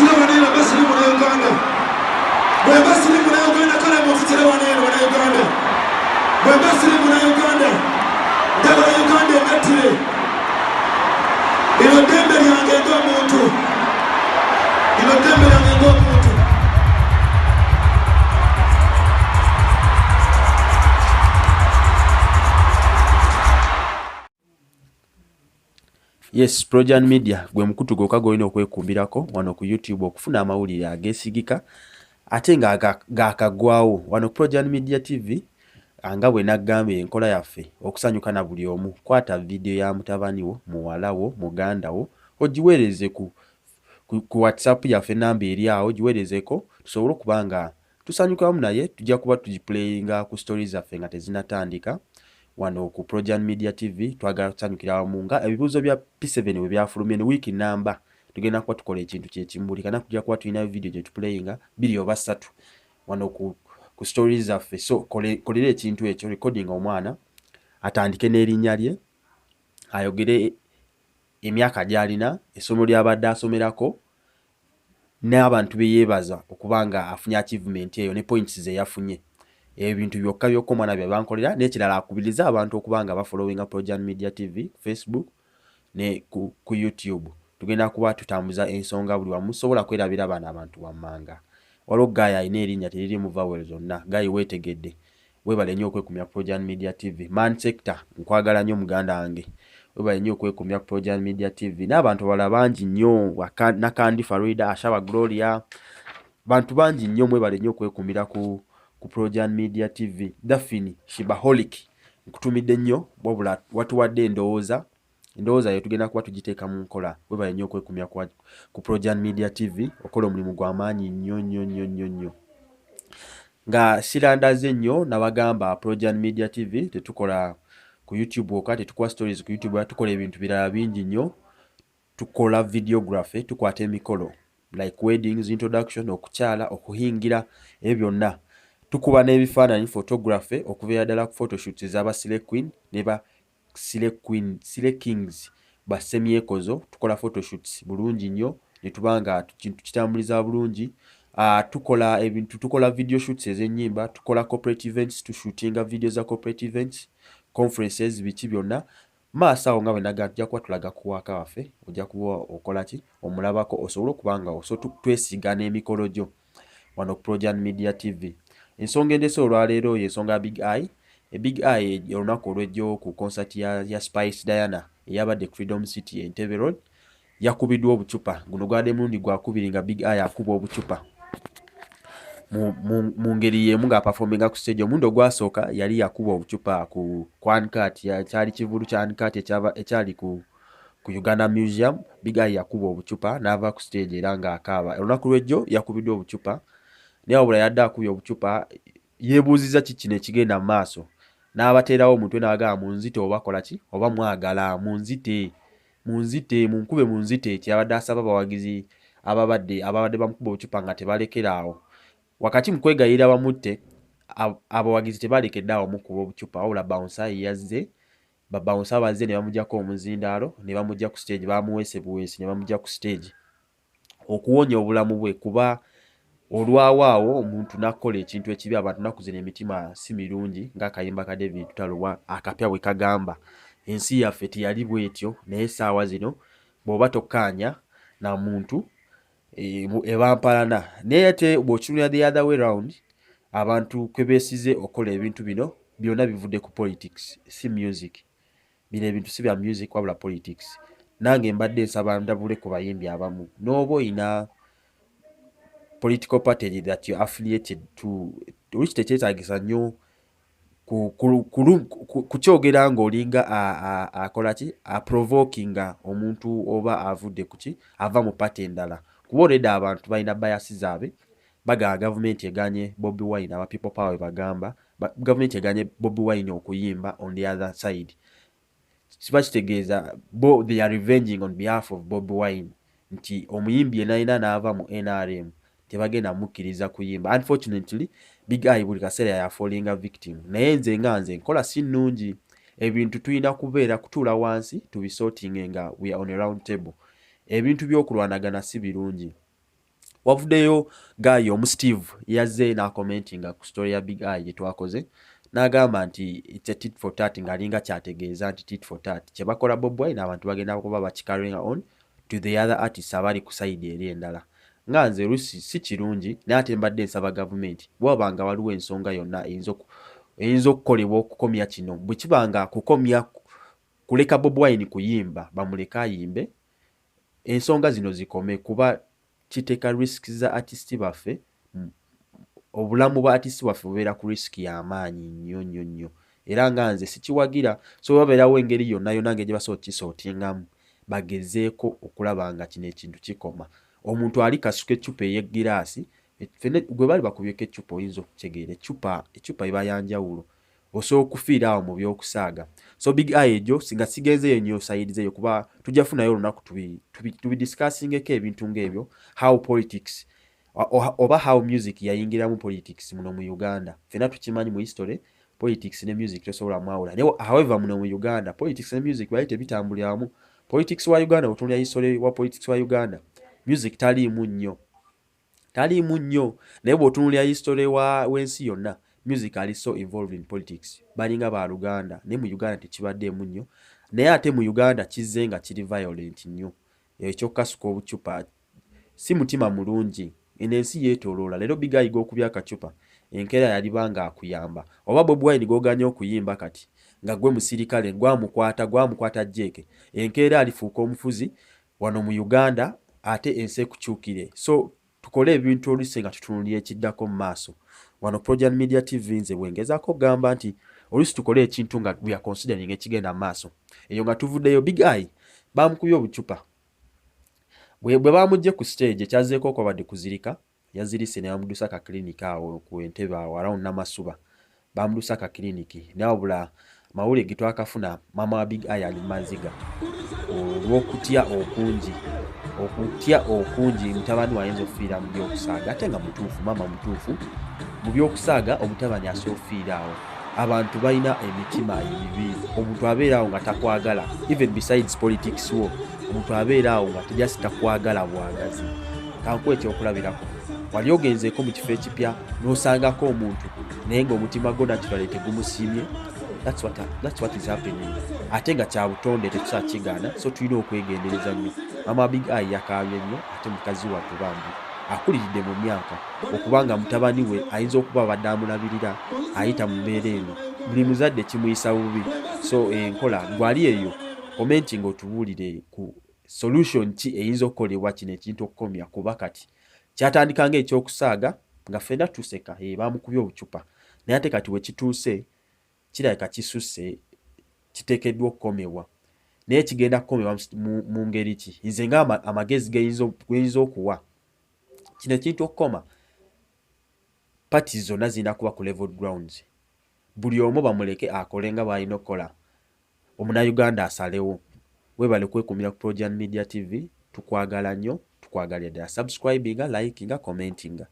Munzitire wano eno mba siri Munnayuganda. Bwe mba siri Munnayuganda, kale munzitire wano eno Bannayuganda. Bwe mba siri Munnayuganda, njagala Uganda engattire. Lino ddembe lyange ng'omuntu. Lino ddembe lyange ng'omuntu. Yes, Projan Media gwe mukutu gwokka gw'olina okwekuumirako wano ku YouTube okufuna amawulire ageesigika ate nga gaakaggwawo. Wano ku Projan Media TV nga bwe naggambye enkola yaffe okusanyuka na buli omu. Kwata vidiyo ya mutabani wo, muwala wo, muganda wo ogiweereze ku WhatsApp yaffe ennamba eri awo giweerezeko tusobole okuba nga tusanyuka wamu naye. Tujja kuba tugiplayinga ku stories zaffe nga tezinnatandika. Wano ku Projan Media TV twagala kusanyukira wamu nga ebibuuzo bya P7 bwe byafulumye ne wiiki nnamba tugenda kuba tukola ekintu kye kimu. Buli kanaku tujja kuba tulina vidiyo gye tuplayinga bbiri oba ssatu wano ku stories zaffe. So kolera ekintu ekyo, recording omwana atandike n'erinnya lye, ayogere emyaka gy'alina, essomo ly'abadde asomerako n'abantu be yeebaza okuba nga afunye achievement eyo ne points ze yafunye. Ebintu byokka byokka omwana bye bankolera. N'ekirala, akubirize abantu okuba nga bafollowinga Projan Media TV ku Facebook ne ku YouTube. Tugenda kuba tutambuza ensonga buli wamu, sobola kwerabira bano abantu wammanga. Waliwo guy alina erinnya teriri mu vowel zonna. Guy, weetegedde, weebale nnyo okwekumya Projan Media TV. Man Sector, nkwagala nnyo muganda wange, weebale nnyo okwekumya Projan Media TV n'abantu abalala bangi nnyo, Nakandi Farida, Ashaba Gloria, bantu bangi nnyo, mwebale nnyo okwekumira ku Projan Media TV. Daphine Shibaholic, nkutumidde nnyo, wabula watuwadde endowooza, endowooza yo tugenda kuba tugiteeka mu nkola. Webale nnyo okwekumya ku Projan Media TV, okola omulimu gw'amaanyi nnyo nnyo nnyo nnyo nnyo. Nga sirandaze nnyo, nabagamba Projan Media TV tetukola ku YouTube wokka, tetukuwa stories ku YouTube, tukola ebintu birala bingi nnyo. Tukola videography, tukwata emikolo like weddings, introduction, okukyala, okuhingira, ebyo byonna. Tukuba n'ebifaananyi, photography, okuviira ddala ku photoshoots ez'aba Slay Queen ne ba Slay Queen, Slay Kings, bassemyekozo. Tukola photoshoots bulungi nnyo ne tuba nga kintu kitambuliza bulungi. Tukola ebintu, tukola video shoots ez'ennyimba, tukola corporate events, tushootinga video za corporate events, conferences, biki byonna. Maaso awo nga bwe nagamba, tujja kuba tulaga ku waaka waffe, ojja kuba okola ki, omulabako osobole okuba nga oso twesiga n'emikolo gyo wano ku Projan Media TV. Ensonga endese olwaleero y'ensonga ya Big Eye. E Big Eye olunaku olw'ejjo ku concert ya Spice Diana eyabadde ku Freedom City Entebbe Road yakubiddwa obucupa. Guno gwabadde mulundi gwakubiri nga Big Eye akuba obucupa mu ngeri y'emu ng'aperforminga ku stage. Omulundi ogwasooka yali yakuba obucupa ku Uncut, kyali kivulu kya Uncut ekyali ku Uganda Museum. Big Eye yakuba obucupa n'ava ku stage era ng'akaaba. Olunaku lw'ejjo yakubiddwa obucupa, naye wabula yadde akubye obucupa yeebuuzizza ki kino ekigenda mu maaso, n'abateerawo omutwe n'agamba, "Munzite oba kola ki oba mwagala, munzite, munzite, munkube, munzite." Kyabadde asaba abawagizi ababadde bamukuba obucupa nga tebalekera awo. Wakati mu kwegayirira bamutte, abawagizi tebalekedde awo mukuba obucupa, wabula bouncer yazze, babouncer bazze ne bamuggyako omuzindaalo ne bamugja ku stage, bamuweese buweesi ne bamugja ku stage okuwonya obulamu bwe, kuba olwawo awo omuntu n'akukola ekintu ekibi. Abantu nnaku zino emitima si mirungi, ng'akayimba ka David Lutalo akapya bwe kagamba. Ensi yaffe teyali bw'etyo, naye essaawa zino bw'oba tokkaanya na muntu eba mpalana. Naye ate bw'okitunulira the other way round, abantu kwe beesize okukola ebintu bino byonna bivudde ku politics, si music. Bino ebintu si bya music wabula politics. Nange mbadde nsaba ndabule ku bayimbi abamu, n'oba oyina political party that you affiliated to, which tekyetaagisa nnyo kukyogera ng'olinga akola ki, aprovokinga omuntu oba avudde ku ki, ava mu party endala, kuba already abantu balina bias zaabwe. Bagamba gavumenti eganye Bobi Wine, aba People Power bagamba gavumenti eganye Bobi Wine okuyimba. On the other side, kiba kitegeeza bo they are revenging on behalf of Bobi Wine, nti omuyimbi yenna yenna n'ava mu NRM tebagenda mukkiriza kuyimba. Unfortunately, Big Eye buli kaseera yafallinga victim. Naye nze nga nze nkola si nnungi. Ebintu tulina kubeera kutuula wansi tubisortinge nga we are on a round table. Ebintu by'okulwanagana si birungi. Wavuddeyo guy omu, Steve, yazze n'acommentinga ku story ya Big Eye gye twakoze, n'agamba nti it's a tit for tat, ng'alinga kyategeeza nti tit for tat kye bakola Bobi Wine, abantu bagenda kuba bakicarrying on to the other artists abali ku side eri endala. Nga nze lusi si kirungi, naye ate mbadde nsaba gavumenti, bwaba nga waliwo ensonga yonna eyinza okukolebwa okukomya kino, bwe kiba nga kukomya kuleka Bobi Wine kuyimba, bamuleke ayimbe, ensonga zino zikome, kuba kiteeka risk za artist baffe. Obulamu bwa artist bwaffe bubeera ku risk y'amaanyi nnyo nnyo nnyo, era nga nze sikiwagira. So babeerawo engeri yonna yonna ngeri gye basobola okukisortingamu, bagezeeko okulaba nga kino ekintu kikoma. Omuntu ali kasuka eccupa ey'eggiraasi, gwe bali bakubyeko eccupa, oyinza okutegeera eccupa eba yanjawulo, osobola okufiira awo mu by'okusaaga. So Big Eye egyo singa sigenzeeyo nnyo side zeeyo, kuba tujja funayo olunaku tubidiscussingeko ebintu ng'ebyo, how politics oba how music yayingiramu politics muno mu Uganda. Ffenna tukimanyi mu history, politics ne music tosobola mwawula, naye however muno mu Uganda politics ne music bali tebitambulira wamu. Politics wa Uganda, otunulira history wa politics wa Uganda, music taliimu nnyo, taliimu nnyo. Naye bw'otunulira history w'ensi yonna, music ali so involved in politics, balinga baluganda. Naye mu Uganda tekibaddeemu nnyo, naye ate mu Uganda kizze nga kiri violent nnyo. Ekyokukasuka obucupa si mutima mulungi. Eno ensi yeetooloola. Leero Big Eye g'okubya akacupa, enkeera yaliba nga akuyamba, oba Bobi Wine g'oganya okuyimba kati nga gwe musirikale gwamukwata gwamukwata jeeke, enkeera alifuuka omufuzi wano mu Uganda, ate ensi ekukyukire. So tukole ebintu oluusi nga tutunulira ekiddako mu maaso. Wano Projan Media TV, nze bwengezaako okugamba nti oluusi tukole ekintu nga we are considering ekigenda mu maaso. Eyo nga tuvuddeyo, Big Eye bamukubye obucupa. Bwe bamugje ku stage, ekyazzeeko okwabadde kuzirika, yazirise ne bamudusa ka clinic awo ku Entebe awo around Namasuba, bamudusa ka clinic. Naye wabula mawulire ge twakafuna, maama wa Big Eye ali maziga olw'okutya okungi, okutya okungi mutabani we ayinza okufiira mu byokusaaga. Ate nga mutuufu, maama mutuufu, mu byokusaaga omutabani asobola okufiira awo. Abantu balina emitima emibi. Omuntu abeera awo nga takwagala, even besides politics wo, omuntu abeera awo nga tejasi takwagala bwagazi. Kankuwa ekyokulabirako: wali ogenzeeko mu kifo ekipya n'osangako omuntu, naye ng'omutima gwo naturally tegumusiimye. That's what is happening, ate nga kya butonde, tetusobola kigaana. So tulina okwegendereza nnyo. Mama Big Eye yakaabye nnyo, ate mukazi wattu bambi akuliridde mu myaka, okubanga mutabani we ayinza okuba abadde amulabirira ayita mu mbeera eno, buli muzadde kimuyisa bubi. So enkola gwali eyo, commenti nga otubuulire ku solution ki eyinza okukolebwa kino ekintu okukomya, kuba kati kyatandika nga ekyokusaaga nga ffenna tuseka, bamukubye obucupa, naye ate kati wekituuse kirabika kisusse, kiteekeddwa okukomebwa. Naye kigenda kukomebwa mu ngeri ki? Nze nga amagezi geyinza okuwa kino ekintu okukoma, parties zonna zirina kuba ku level grounds, buli omu bamuleke akole nga bw'alina okukola, omunnayuganda asalewo. Weebale kwekumira ku Projan Media TV. Tukwagala nnyo, tukwagalira ddala. Subscribinga, likinga, commentinga.